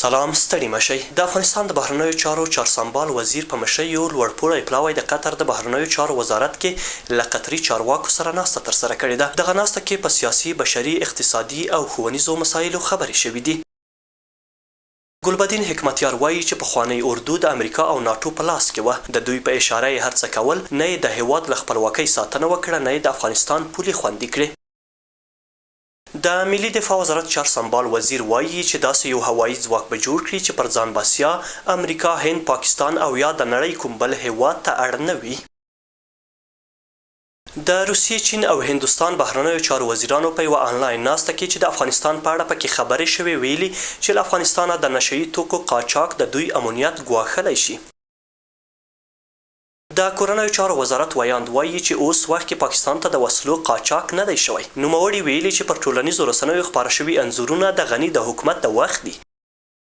سلام ستړي مه شئ. د افغانستان د بهرنیو چارو چارسمبال وزیر په مشرۍ يو لوړپوړی پلاوی د قطر د بهرنیو چارو وزارت کې له قطري چارواکو سره ناسته ترسره کړې ده. دغه ناسته کې په سیاسي، بشري، اقتصادي او ښوونیزو مسایلو خبرې شوې دي. ګلبدین حکمتیار وايي چې پخوانۍ اردو د امریکا او ناټو په لاس کې وه، د دوی په اشاره یې هر څه کول، نه یې د هېواد له خپلواکۍ ساتنه وکړه، نه یې د افغانستان پولې خوندي کړې. د ملي دفاع وزارت چارسمبال وزیر وايي چې داسې یو هوایي ځواک به جوړ کړي چې پر ځان بسیا، امریکا، هند، پاکستان او یا د نړۍ کوم بل هېواد ته اړ نه وي. د روسیې، چین او هندوستان بهرنیو چارو وزیرانو په یوه انلاین ناسته کې چې د افغانستان په اړه پکې خبرې شوې، ویلي چې له افغانستانه د نشه یي توکو قاچاق د دوی امنیت ګواښلی شي. د کورنیو چارو وزارت ویاند وايي چې اوس وخت کې پاکستان ته د وسلو قاچاق نه دی شوی. نوموړي ویلي چې پر ټولنیزو رسنیو خپاره شوي انځورونه د غني د حکومت د وخت دي.